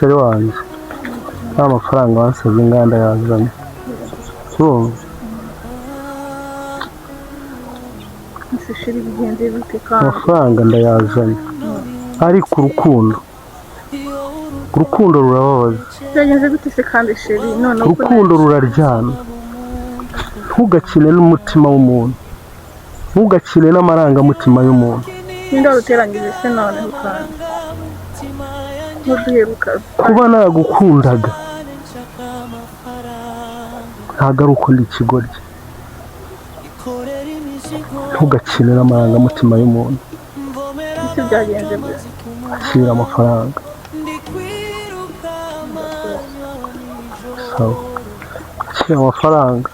Chéri wanjye, nta mafaranga wansabye inganda yazanye. Urumva? Ese chéri, bigenze bite kandi? Amafaranga ndayazanye, ariko urukundo, urukundo rurababaza. Byagenze gute se kandi, chéri, noneho ko? Urukundo ruraryana. Ntugakine n'umutima w'umuntu, ntugakine n'amarangamutima y'umuntu. Ninde waruteranyije se noneho kandi ntuduheruka? Kuba naragukundaga ntabwo ari uko ndi ikigoryi. Ntugakine n'amarangamutima y'umuntu. Ese byagenze gute? Akira amafaranga. Sawa, akira amafaranga.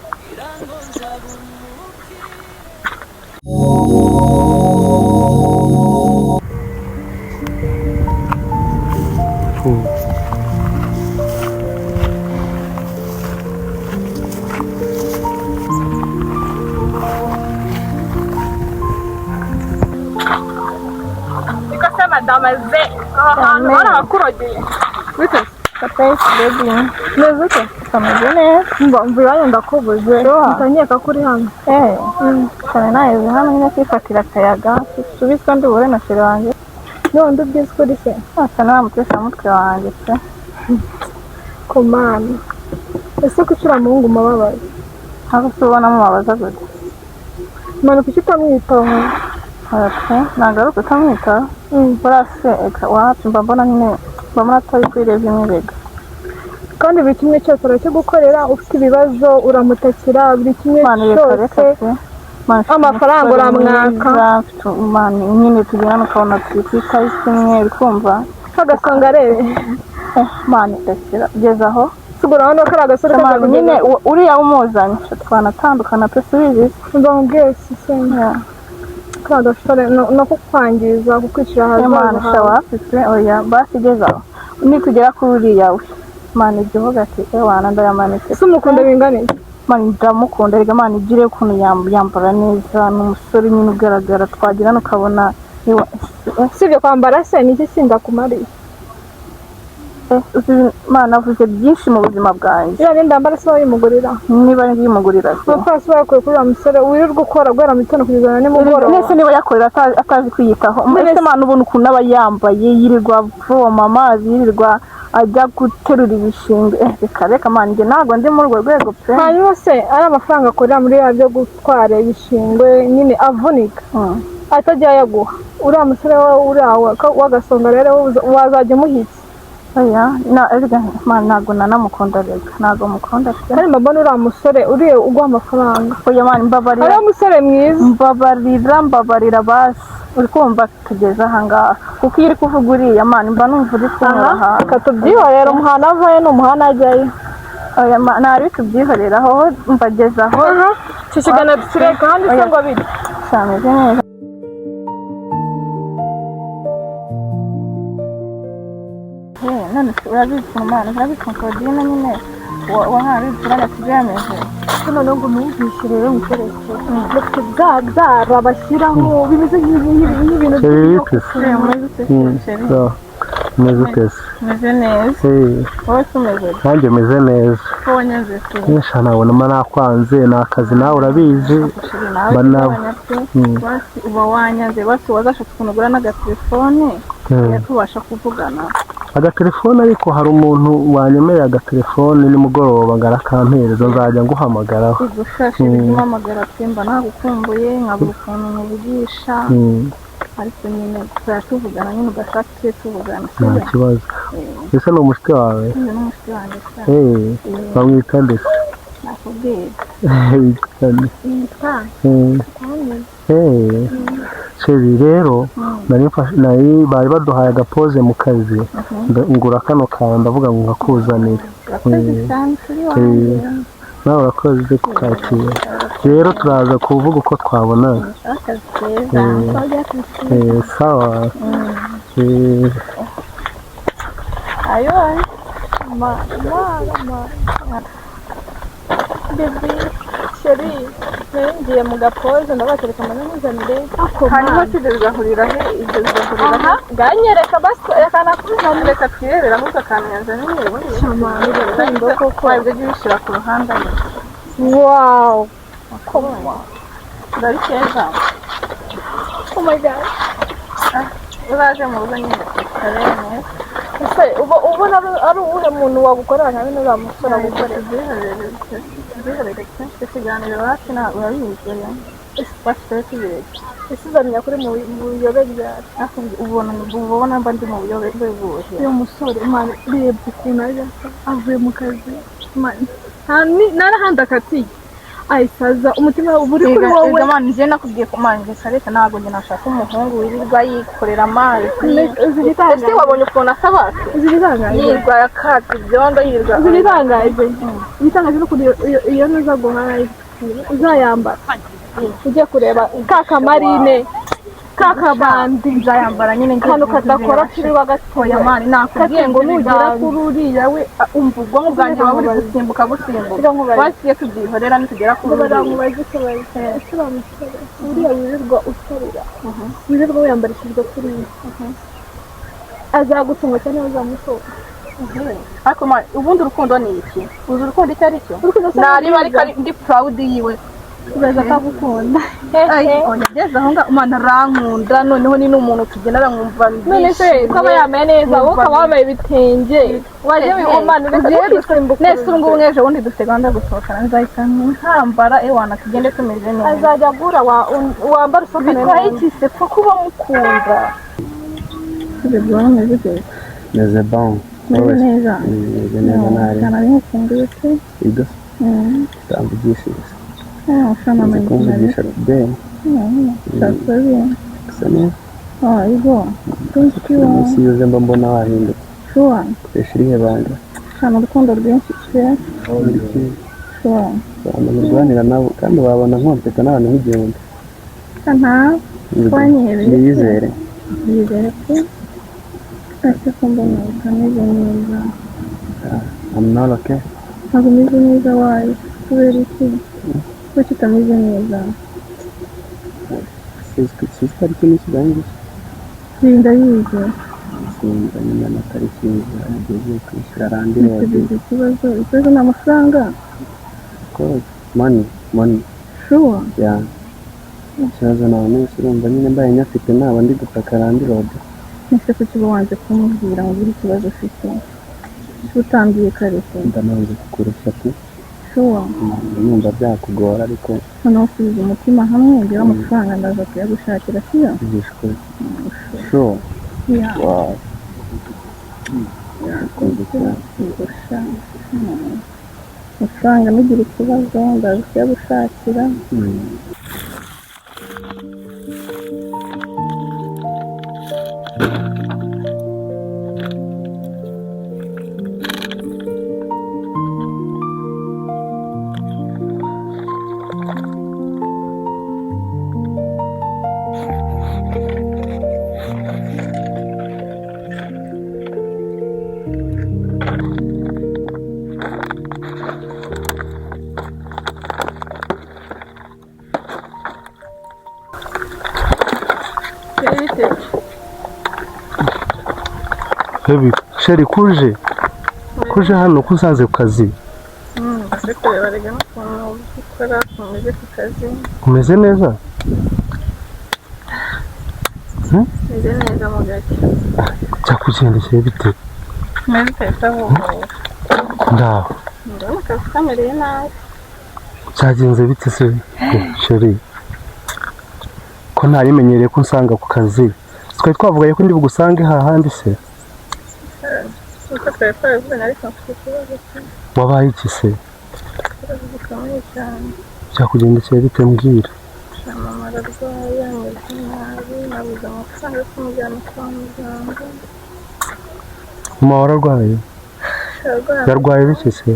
Niko se madamaze, aha hantu barahakurogeye bite? Surprise baby. Meze ute? Kameze neza. Mba mva iwanyu ndakubuze, mpita ko uri hano. Eh, cyane naheze hano nyine kwifatira akayaga. Subizwa ndi buhure na chéri wanjye. None ubwiza ukuri se? Asa na mutesha mutwe wanjye pe. Komana, ese kuki uriya muhungu umubabaza? Ntabwo se ubona mubabaza gute? Mwana, kuki utamwitaho? Oya pe, ntabwo ari ukutamwitaho. Buriya se eka wacu mba mbona nyine, mba mbona atari kwireba imwe. Kandi buri kimwe cyose arakigukorera, ufite ibibazo uramutakira, buri kimwe Mwana, reka reka cyose. pe. Mwana, mfite Amafaranga umusore uramwaka. mwiza, mfite umwana nyine tugirana ukabona turi kuri tariki imwe, uri kumva? Agasonga arebe. Eh, mwana, rekera geza aho. Sigura urabona ko ari agasore Mwana, kajya nyine uriya umuzanye twanatandukana pe, subizi. Mba mubwiye si kariya gasore no kukwangiza, kukwicira ahazaza Imana hawe. shawa pe, oya basi geza aho, nitugera kuri uriya we, mwana, ibyo uvuga ati ewana ndayamanitse. Ese umukunda bingana iki? Mwana, ndamukunda rega. Mwana, igire ukuntu yambara neza, ni umusore nyine ugaragara, twagirana ukabona Usibye kwambara se, ni iki kindi akumariye? Uzi, Mwana, avuze byinshi mu buzima bwanjye. Iriya myenda yambara se wayimugurira? Niba yimugurira se? Amafaranga se wayakuye kuri uriya musore wirirwa ukora guhera mu gitondo kugeza na nimugoroba? Nese niba yakorera atazi kwiyitaho? None Ese mwana, ubona ukuntu aba yambaye, yirirwa avoma amazi, yirirwa ajya guterura ibishingwe? Eh, reka reka mwana, njye ntabwo ndi muri urwo rwego pe. Hanyuma se ari amafaranga akorera muri ya byo gutwara ibishingwe nyine avunika, atajya ayaguha uriya musore we, uriya w'agasonga rero wazajya umuha iki? Oya na erega mwana, ntabwo nanamukunda rega, ntabwo mukunda pe. Kandi mba mbona uriya musore uriya uguha amafaranga Oya mwana, mbabarira. ari umusore mwiza. Mbabarira, mbabarira basi, uri kumva tugeze ahangaha, kuko iyo uri kuvuga uriya mwana mba numva uri kunyura ahantu. Reka tubyihorere, umuhana avayo ni umuhana ajyayo. Oya ntari tubyihoreraho, mbageze aho. Iki kiganiro tukireka ahandi se Oya. ngo biri Cyameze neza. Eh, none se urabizi ukuntu mwana, urabizi ukuntu Claudine nyine wahawe turabona tubyemeze. Noneho ngo mwumvishe rero mukoreshe bafite bwa byara bashyiraho bimeze nk'ibintu. Chéri, bite se? Umeze ute? Chéri? Sawa. Umeze ute se? Umeze neza. Eh, Wowe se umeze ute? Nanjye meze neza. Ko wanyanze se? Nyinshi nabona mba nakwanze, ni akazi nawe urabizi. Chéri, nawe Mba nawe. tugabanya pe. Basi uba wanyanze, basi wazashatse ukuntu ugura n'agatelefone tubasha kuvugana. Agatelefone, ariko hari umuntu wanyemereye agatelefone nimugoroba ngo arakampereza, nzajya nguhamagaraho. Igufashe umpamagara pe, mba nagukumbuye nkabura ukuntu nkuvugisha. Ariko nyine tuzajya tuvugana nyine, ugashaka tujye tuvugana. Nta Sibyo? kibazo. Ese ni umushuti wawe? Uyu ni umushuti wanjye se. Eh, bamwita nde se? Nakubwira. Witwa nde? Yitwa Eh. Chéri rero, nari bari baduhaye agapoze mu kazi, ngura kano kantu ndavuga ngo nkakuzanire. Urakoze cyane kuri wanjye. Nawe urakoze kukakira. Rero turaza kuvuga uko twabonana. Akazi keza. Eh, sawa. Eh, Ayo ma ma ma Baby, chéri. Ngiye mu gapoze ndabatereka amanyamuzanire. Hanyuma si ibyo bigahurira he? Ibyo bigahurira he? Ganyereka basi, reka nakuzanire. Reka twirebere ahubwo akantu yanzaniye ubundi. Shamani, urukundo koko. Wabwo ujye ubishyira ku ruhande. Wow. Urari keza. Oh my God. Uzaje mu rugo nyine tukarebe neza. Ese uba ubona ari uwuhe muntu wagukorera nka bino uriya musore agukorera? Tubyihorere kenshi ikiganiro iwacu ntabwo urabizi iwacu tuba tubiretse. Ese uzamenya kuri mu buyobe ryari? Ubona ubona mba ndi mu buyobe buhe? Uyu musore Imana, reba ukuntu aje asa avuye mu kazi. Imana, nta n'ahandi akatiye, ayisaza umutima uba uri kuri wowe. Imana, njye nakubwiye ko Imana njye kareka ntabwo njye nashaka umuhungu wirirwa yikorera amazi. Uzi igitangaje? Ese wabonye ukuntu asaba? Uzi igitangaje? Yirirwa akatsa ibyondo, yirirwa. Uzi igitangaje? Igitangaje ni ukuntu iyo nuza guhaha uzayambara ujye kureba ka kamarine ka kabandi. Nzayambara nyine ngiye. Akantu kadakora kuri wa gatoya. Oya mani, nakubwiye ngo nugera kuri uriya we umva ubwonko bwanjye buba buri gusimbuka busimbuka. Reka nkubaze. Wasiye tubyihorera nitugera kuri Ngo uriya. Barankubaze ikibazo. Ese wa musore uriya wirirwa usarira, wirirwa wiyambarishijwe kuriya, azagutunga cyangwa uzamutunga? Ariko mani, ubundi urukundo ni iki? Uzi urukundo icyo ari cyo? Urukundo se Nariba ni ariko ari ndi proud yiwe. Ubaza akagukunda. Oya, ngeze aho ngaho Imana arankunda, noneho ni n'umuntu tugendana nkumva. None se ko aba yambaye neza, wowe ukaba wambaye ibitenge, wajya wihumana ukisimbuka? Nese ubu ngubu nk'ejo bundi dufite gahunda yo gusohokana, nzahita nkambara ewana tugende tumeze neza. Azajya agura wambara usohokane Bitwaye neza. iki se? Pfa kuba mukunda. Meze bon. Meze neza. Meze neza ntari. Nari nkukumbuye pe. Ibyo utamvugishije. Ushana. Uzi kumvugisha be. Sorry. Gusa neza. Oh, Igo. Thank you. Umunsi yuze mba mbona wahindutse. Sure. Koresha irihe banga? Shana urukundo rwinshi pe. Sure. Abantu urwanira nabo kandi wabona nkompeta n'abantu nk'igihumbi. Nta Wanyihebeye. Niyizere. Yizere pe. Ese ko mbona utameze neza? I'm not okay. Ntabwo umeze neza wayo. Kubera iki? Kuki utameze neza? Sizi itariki n'ikiganiro. Ndabizi. Sinzi nyine amatariki ageze kwishyura landlord. Nsubiza ikibazo. Ikibazo ni amafaranga. Course, money, money. Sure. Yeah. Ikibazo nta wese urumva nyine mbaye nyafite naba ndi gutaka landlord. Ese kuki uba wanze kumubwira ngo ugire ikibazo ufite? Utangiye kare se. Ndamanze kukurusha tu. Sure. Numva byakugora ariko. Noneho usubiza umutima hamwe, ngewe amafaranga ndaza kuyagushakira, siyo? Tugisha ukuri. Sure. Yeah. Wow. Yakunze cyane. Gusa amafaranga ntugire ikibazo, ndaza kuyagushakira. Baby, chérie, kuje hano ko usanze ku kazi? Ese kureba rega n'ukuntu ukora umeze ku kazi. Umeze neza? Meze neza mu gake. Cyakugendekeye bite? Meze utahita ahubwo. Ndaho. Ndabona akazi kamereye nabi. Cyagenze bite se chérie, ko ntarimenyereye ko unsanga ku kazi? Twari twavuganye ko ndi bugusange hahandi se. Uko twari twabivuganye, ariko mfite ikibazo pe. Wabaye iki se? Ikibazo gikomeye cyane. Cyakugendekeye bite? Mbwira. Mama ararwaye, ameze nabi, nabuze amafaranga yo kumujyana kwa muganga. Mama wararwaye? Ararwaye. Yarwaye bike se?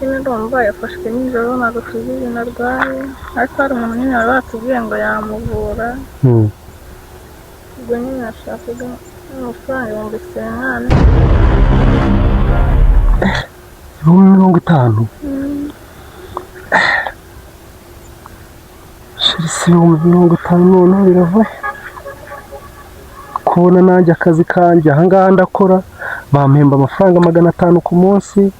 Nyine ndumva yafashwe nijoro, ntabwo tuzi ibintu arwaye, ariko hari umuntu nyine wari watubwiye ngo yamuvura. Ubwo nyine nashakaga amafaranga 50,000. 50,000? 50,000 noneho birava he? Kubona nanjye akazi kanjye ahangaha ndakora, bampemba amafaranga 500 ku munsi,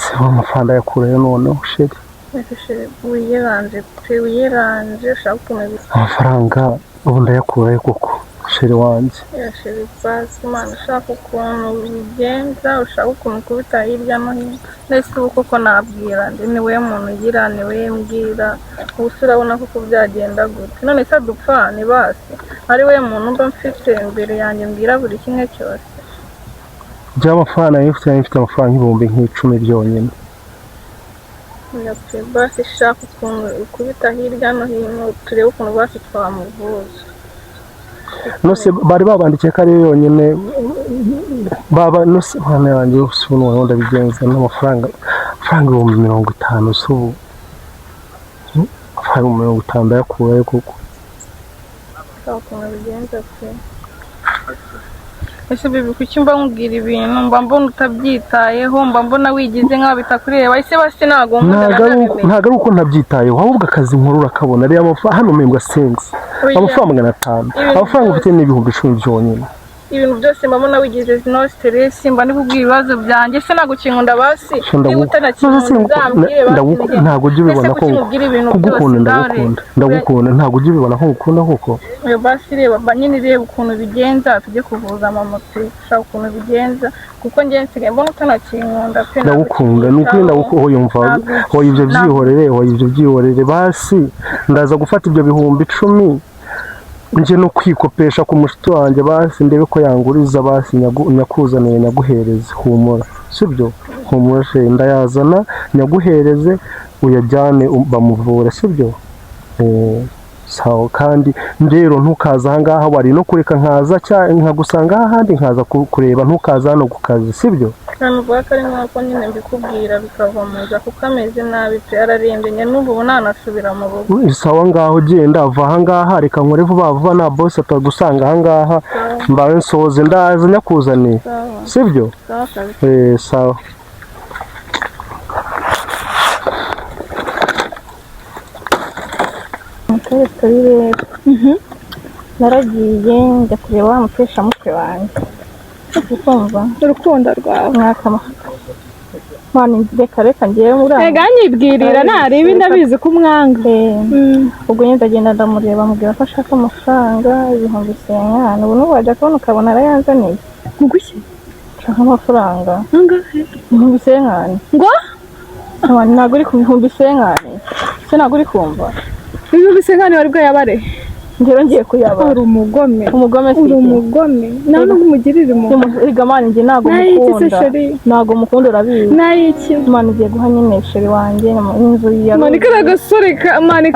se amafaranga yakurayo noneho chérie? Ese chéri, wiyeranje pe, wiyeranje, ushaka ukuntu Amafaranga ubu ndayakurayo koko, chérie wanjye? Ya chéri, basi Imana, ushaka ukuntu ubigenza, ushaka ukuntu ukubita hirya no hino. Mbese ubu koko nabwira ndi? Ni wowe muntu ugira, ni wowe mbwira. Ubu se urabona koko byagenda gute? None se dupfa ni basi ari wowe muntu mba mfite imbere yanjye mbwira buri kimwe cyose. By'amafaranga nari mfite, nari mfite amafaranga 10,000 byonyine. Oya pe, basi shaka ukuntu ukubita hirya no hino, turebe ukuntu basi twamuvuza. Nose bari babandikiye ko ariyo yonyine baba? Nose mwana yanjye, ubu noneho ndabigenza n'amafaranga, amafaranga 50,000 se ubu? Amafaranga 50,000 ndayakurayo koko? Shaka ukuntu bigenza pe. Ese baby, kuki mba nkubwira ibintu mba mbona utabyitayeho, mba mbona wigize nk'aho bitakureba? Ese basi ntabwo nkunda? Ntabwo ari uko ntabyitayeho, ahubwo akazi nkuru urakabona. Reba amafaranga hano mpembwa sensi Oya. amafaranga 500. Ibintu Amafaranga byose. ufite ni 10,000 byonyine. Ibintu byose mba mbona wigize no stress, mba ndi kubwira ibibazo byanjye. Ese ntabwo ukinkunda basi? Niba utanakinkunda uzambwire basi. Ntabwo ujya ubibona Ese ko kuki nkubwira ibintu byose? kugukunda Ngaho ndagukunda. reba. Ndagukunda, ntabwo ujya ubibona ko ngukunda koko? Oya, basi reba nyine reba ukuntu bigenza, tujye kuvuza mama pe. Shaka ukuntu bigenza, kuko njye nsigaye mbona utanakinkunda pe, ntabwo Ndagukunda, ni ukuri. ukinyitaho. Ndagukunda, yumva. Ntabwo Hoya, ibyo byihorere, hoya, ibyo byihorere. Basi ndaza gufata ibyo 10,000 njye no kwikopesha ku mushuti wanjye, basi ndebe ko yanguriza, basi nyakuzaniye nyaguhereze. Humura, sibyo? Humura chérie, ndayazana nyaguhereze, uyajyane bamuvure, sibyo? Sawa. Kandi rero ntukaza ahangaha, wari no kureka nkaza nkagusanga ahandi, nkaza kureba. Ntukaza hano ku kazi, sibyo? Nuvuga ko ari nk'uko nyine mbikubwira bikava mu nda, kuko ameze nabi pe, ararembye. Njye n'ubu ubu ntanasubira mu rugo. Sawa, ngaho genda, va ahangaha, reka nkore vuba vuba na boss atagusanga ahangaha, mbaye nsoze ndaza nyakuzaniye. Sawa. Sibyo? Sawa kabisa. Eh, sawa. Mutore story rero, naragiye njya kureba wa muteshamutwe wanjye, uri kumva? Urukundo rwawe. Mwaka mani, reka reka, ngewe muri Ega nyibwirira, nareba, ndabizi ko umwanga. Ubwo nyine ndagenda ndamureba, mubwira ko ashaka amafaranga 50,000. Ubu n'ubu wajya kubona ukabona arayanzaniye. Ngushye? Nshaka amafaranga. Angahe? 50,000. Ngo? Mani, ntabwo uri ku 50,000 se? Ntabwo uri kumva? 50,000 wari bwayabare? Ngero ngiye kuyabara. Uri umugome. Umugome si Uri iki? umugome, nta nubwo umugirira impuhwe. Erega mani, njye ntabwo N'ay'iki se, mukunda. Chérie? Ntabwo mukunda, urabizi. N'ay'iki? Mani, ugiye guha nyine chéri wanjye n'inzu ya Mani, kariya gasore mani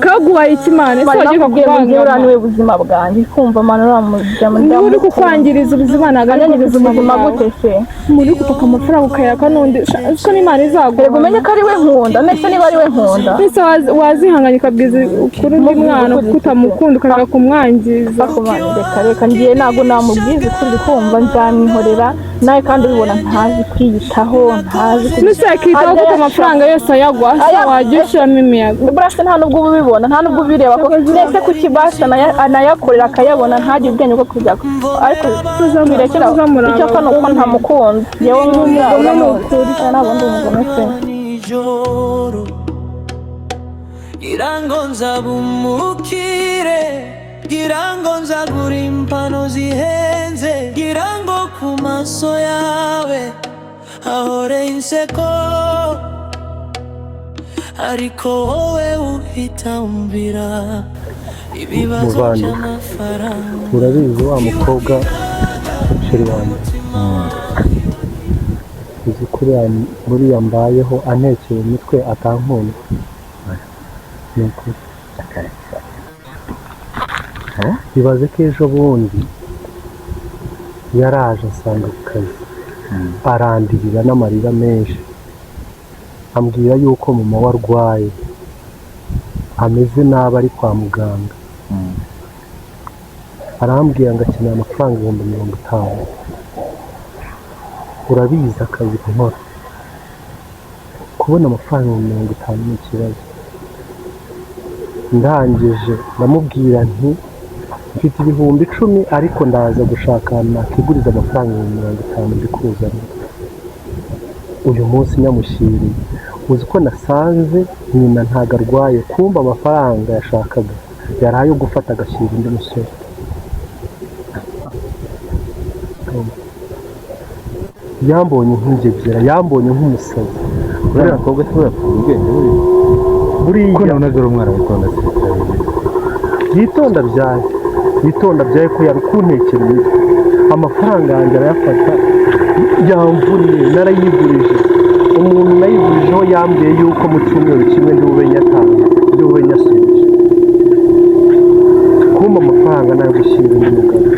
kaguhaye iki, mani? Ese Mani, wagiye nakubwiye ngo njyewe uriya kakubangama? niwe buzima bwanjye, kumva mani, uriya mujyama. Niwe uri kukwangiriza ubuzima, ntabwo ari Anyangiriza ubuzima bwawe. gute se? Umuntu uri gupaka amafaranga ukayaka n'undi, ko n'Imana izaguha. Erega umenye ko ari we nkunda. Nese niba ari we nkunda? Mbese wazihanganye ukabwiza ukuri undi mwana kuko utamukunda, ukareka kumwangiza? Mani, reka reka, ngiye ntabwo namubwiza ukuri, kumva? Nzamwihorera nawe, kandi ubibona ntazi kwiyitaho, ntazi Mbese yakitaho gute amafaranga yose ayagwa se? Wajya ushyiramo imiyaga. Burase nta nubwo uba ubibona, nta nubwo ubireba ko nese kuki basi anayakorera akayabona, ntagire ubwenge bwo kujya, ariko birekera. Icyo ko ni uko ntamukunda yewe, nkunda uramuzi, ntabwo ndi umugome pe. Nijoro ngira ngo nzaba umukire, ngira ngo nzagura impano zihenze, ngira ngo ku maso yawe hahore inseko, ariko wowe uhita umbwira ibibazo Muvandi. by'amafaranga. Urabizi wa mukobwa, chérie wanjye, uzi ko buriya mbayeho antekeye imitwe, atankunda, ni ukuri. Ibaze ko ejo bundi yaraje asanga ku kazi, arandirira n'amarira menshi, ambwira yuko mama we arwaye, ameze nabi, ari kwa muganga. Arambwira ngo akeneye amafaranga 50,000. Urabizi akazi nkora, kubona amafaranga 50,000 ni ikibazo. Ndangije ndamubwira nti mfite 10,000, ariko ndaza gushaka ahantu nakiguriza amafaranga 50,000 mbikuzanira. Uyu munsi nyamushyiriye, uzi ko nasanze nyina ntago arwaye, kumva amafaranga yashakaga yari ayo gufata agashyira undi musore. Yambonye nk'ingegera, yambonye nk'umusazi. Uriya mukobwa se buriya afite ubwenge buriya? Buriya Ko nabonaga ari umwana witonda cyane. Yitonda byaye, yitonda byaye ko yari kuntekera imitwe. Amafaranga yanjye arayafata, yamvuniye, narayigurije. Umuntu nayigurijeho yambwiye yuko mu cyumweru kimwe ndi bube nyatanze, ndi bube nyasubije. Kumpa amafaranga nayo gushyira undi mugabo,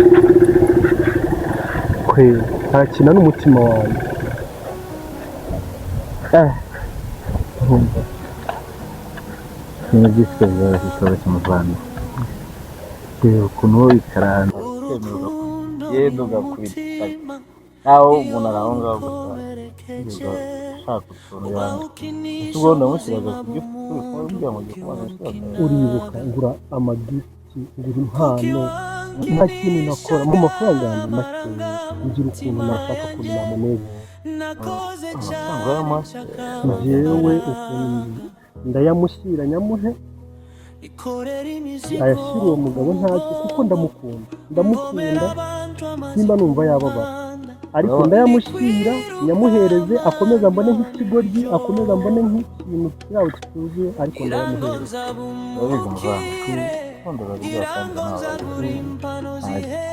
kweri ntakina n'umutima wanjye. Urumva? Ibintu by'isi byoroshye, cyoroshye muvandimwe. Reba ukuntu wowe wicara ahantu ukemera ugenda ugakubita nawe umuntu ari aho ngaho gusa yirirwa ashaka utuntu yanga. Ese ubwo ndamushyiraga ku gifu kugira ngo ugiye kubanza gushyira? Uribuka ngura amagifuti, ngura impano, nta kintu nakora mu mafaranga yanjye make, ngira ukuntu nashaka ukuntu namunezeza. Amafaranga y'amase? Njyewe ukuntu ndayamushyira, nyamuhe ayashyira uwo mugabo ntacyo, kuko ndamukunda, ndamukunda, nimba numva yababara, ariko ndayamushyira nyamuhereze, akomeza mbone nk'ikigoryi, akomeza mbone nk'ikintu cyabo kituzuye, ariko ndayamuhereza. Urabizi muvandimwe, urukundo ruraryoha kandi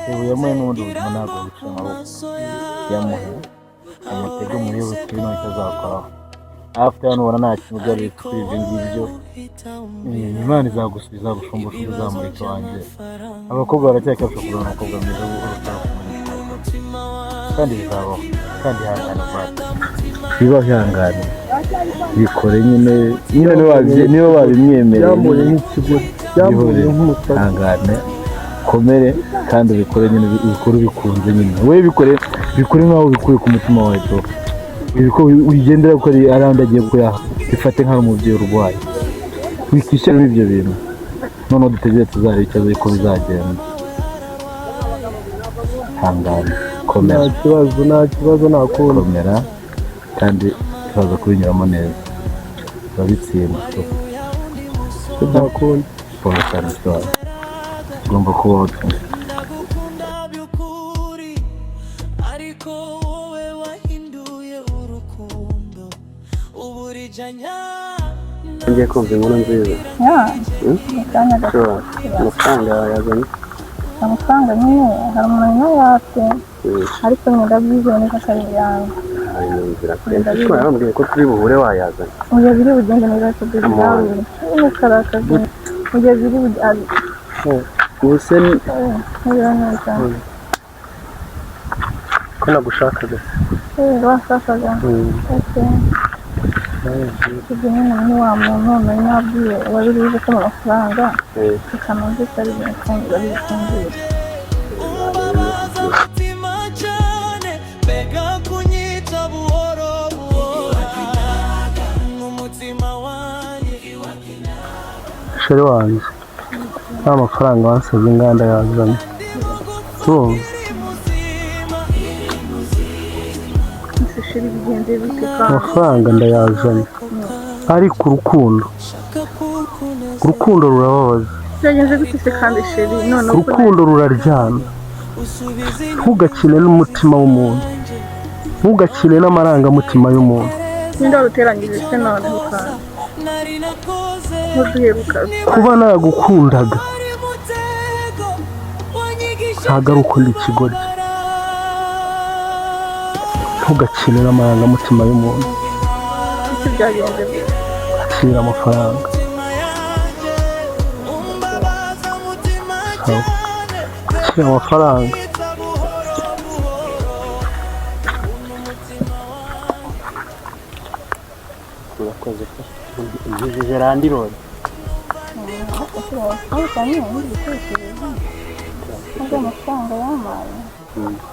ntawe yamuhe n'ubundi buzima ntabwo buca amaboko. Yamuhe amutege umuyoboke n'icyo azakoraho afite hano, ubona nta kintu byari kuri ibyo ngibyo. Imana izagusubiza, izagushumbusha uzamurika wanjye. Abakobwa baracyakabasha kuzana umukobwa mwiza urushaho kumurika, kandi bizabaho. Kandi ihangane muvandimwe, bibaho, ihangane, bikore nyine nyine, niba wabimwemereye. Yambonye nk'ikigoryi, yambonye nk'umusazi. Ihangane, komere, kandi ubikore nyine, ubikore ubikunze nyine. Wowe bikore, bikore nk'aho ubikuye ku mutima wawe to ko wigendera ko ari andi agiye kuyaha. Bifate nk'aho umubyeyi urwaye, wikishyiramo ibyo bintu. Noneho dutegereze tuzarebe icyo ko bizagenda. Ihangane, komera. Nta kibazo, nta kibazo, nta kundi. Komera, kandi turaza kubinyuramo neza, turabitsinda. Nta kundi. Paul cyane cyane ugomba kubaho tu. Ndagukunda by'ukuri, ariko wowe wahinduye urukundo uburijanya. Ngiye kumva inkuru nziza. Ya, mu kanya gato. Sure. Amafaranga yawe yazanye? Amafaranga nyine hari umuntu yayatse, ariko nyine ndabyizeye neza ko ari iyanjye. Hari mu nzira pe. Ariko yarambwiye ko turi buhure wayazanye. Mu gihe biri bugende neza, ariko biri Come on. ntukarakaze mu gihe biri bugende. Ubu se Neza neza. Ko nagushakaga se? Washakaga? Okay. Ibyo nyine ni wa muntu nari nabwiye wari buze ko amafaranga reka numve ko ari ibintu bari bukumbwire. Umbabaza umutima cyane, mbega kunyita buhoro buhoro n'umutima wanjye. Chéri wanjye, nta mafaranga wansabye inganda yazanye, urumva? Ese chéri, bigenze bite kandi? Amafaranga ndayazanye, ariko urukundo, urukundo rurababaza. Byagenze bite se kandi chéri, noneho ko Urukundo ruraryana. Ntugakine n'umutima w'umuntu, ntugakine n'amarangamutima y'umuntu. Ninde waruteranyije se noneho kandi ntuduheruka? Kuba naragukundaga ntabwo ari uko ndi ikigoryi. Ntugakine n'amarangamutima y'umuntu. Ese byagenze bite? Akira amafaranga. Sawa. Akira amafaranga. Urakoze pe, ugejeje landlord. Ariko nyine ibindi bitekerezo, nubwo amafaranga yampaye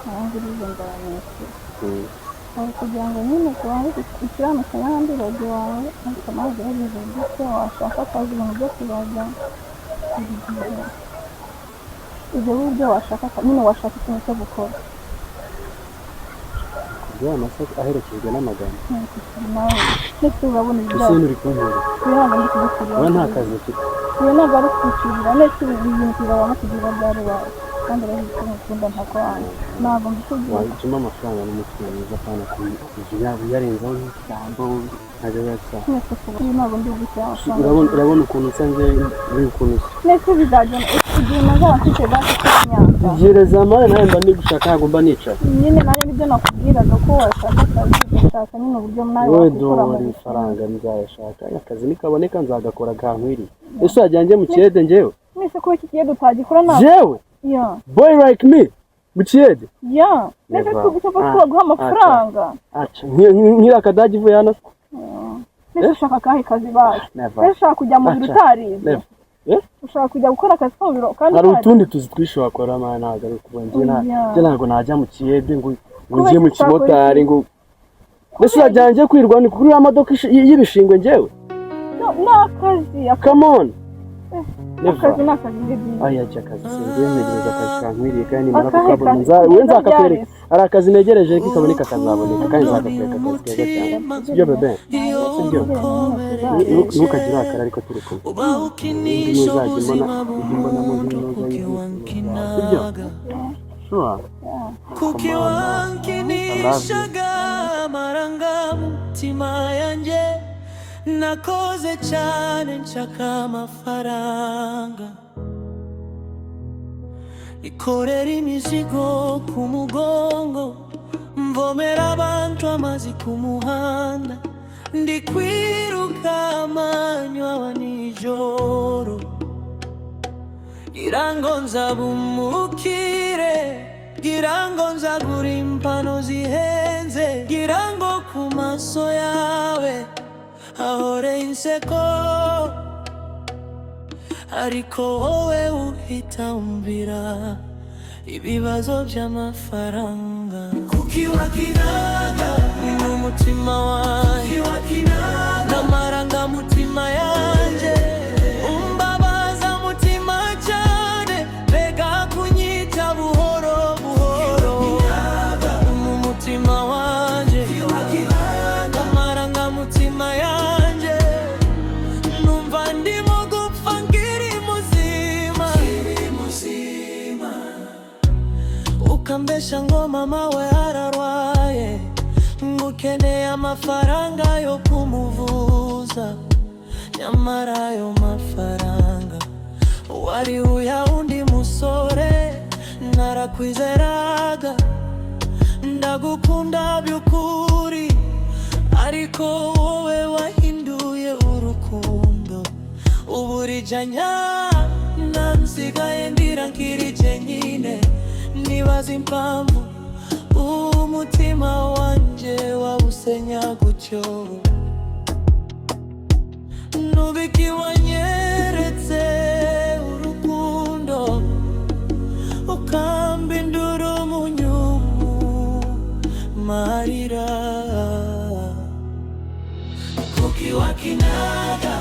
nangirize ndayamwishyura. Aho kugira ngo nyine tubanze ukiranuke n'ahandi bagiye wawe, ariko nawe ugerageze gutyo washaka akazi, ibintu byo kuzajya Buri gihe ibyo buryo washaka nyine, washaka ikintu cyo gukora. Kubwira amasaha aherekejwe n'amagambo. Nawe ndetse urabona Ese ibyago. uri kuntera? Ibi ntabwo ndi kugukurira. Wowe nta kazi ufite. Ibi ntabwo ari kugukurira. Ndetse ibi bintu tuzabona kugira byari wawe, kandi urabizi ko ngukunda ntako wanjye, ntabwo mbikubwira. Wajyamo amafaranga n'umutima mwiza, apana kujya uyarenzaho nk'isambo, ntabwo biba bisa. Mwese kuba ibi ntabwo ndi bugushyira amafaranga. Urabona ukuntu nsa njyewe, uri ukuntu usa. Ndetse bizagenda igihe nazaba mfite basi cy'imyaka. Gereza mare nawe mba ndi gushaka, ntabwo mba nicaye. Nyine nanjye nibyo nakubwiraga ko washaka akazi, ugashaka nyine uburyo nawe Wowe wakwikura mu dore bukene. Ifaranga nzayashaka, akazi nikaboneka nzagakora kankwiriye. Ese wajya njye mu kiyede njyewe? Mwese kuba iki gihe tutagikora ntabwo. Jewe? Ya. Boy like me mu kiyede? Ya, ndetse Never. tugusaba Ah, ko baguha amafaranga. Aca nkiri akadage ivuye hano. Mbese ushaka akahe kazi bazi? Never. Mbese ushaka kujya mu biro Aca. utarize? Never. Eh? Ushaka kujya gukora akazi ko mu biro kandi Hari utarize? utundi tuzi twinshi wakora man, ntabwo ari ukuba njye Oya. njye ntabwo najya mu kiyede ngo Kubera njye mu iki utakora kimotari, ngo mbese urajya njye kwirwa ni kuri ya modoka y'ibishingwe njyewe? No, ni akazi Come on. Akazi Never. ni akazi, ni byiza. Aya, jya akazi singiye, ntegereza akazi kankwiriye kandi nimara Akahe kukabona kazi? we nzakakwereka. Ryari? Hari akazi ntegereje kikaboneka, kazaboneka kandi nzakakwereka, akazi keza cyane. Sibyo bebe? Sibyo? Ntukagire urakara, ariko turi kumwe. Uba ukinisha Indi ntuzajya ubuzima mbona ujya mbonamo bw'umuntu nk'intuza kuki y'ibyishimo byawe, sibyo? wankinaga. Sure. Kuki Come on, wankinishaga amarangamutima yanjye? Nakoze cyane nshaka amafaranga, ikorera imizigo ku mugongo, mvomera abantu amazi ku muhanda, ndi kwiruka amanywa wa nijoro ngira ngo nzabumukire, ngira ngo nzagura impano zihenze, ngira ngo ku maso yawe hahore inseko, ariko wowe uhita umbwira ibibazo by'amafaranga. Kuki wakinaga n'umutima wanjye n'amarangamutima yanjye, umbabaza mutima cyane, mbega kunyita buhoro buhoro mu mutima wanjye, amarangamutima yanjye, numva ndimo gupfa nkiri muzima. Ukambesha ngo mama we ararwaye, ngo ukeneye amafaranga yo kumuvuza, nyamara ayo mafaranga wari uya undi musore. Narakwizeraga, ndagukunda by'ukuri, ariko wowe wahinduye urukundo uburijanya. Nsigaye ndira nkiri jyenyine, nibaza impamvu umutima wanjye wawusenya gutyo. Nubiki wanyeretse urukundo, ukambindura umunyumu marira? Kuki wakinaga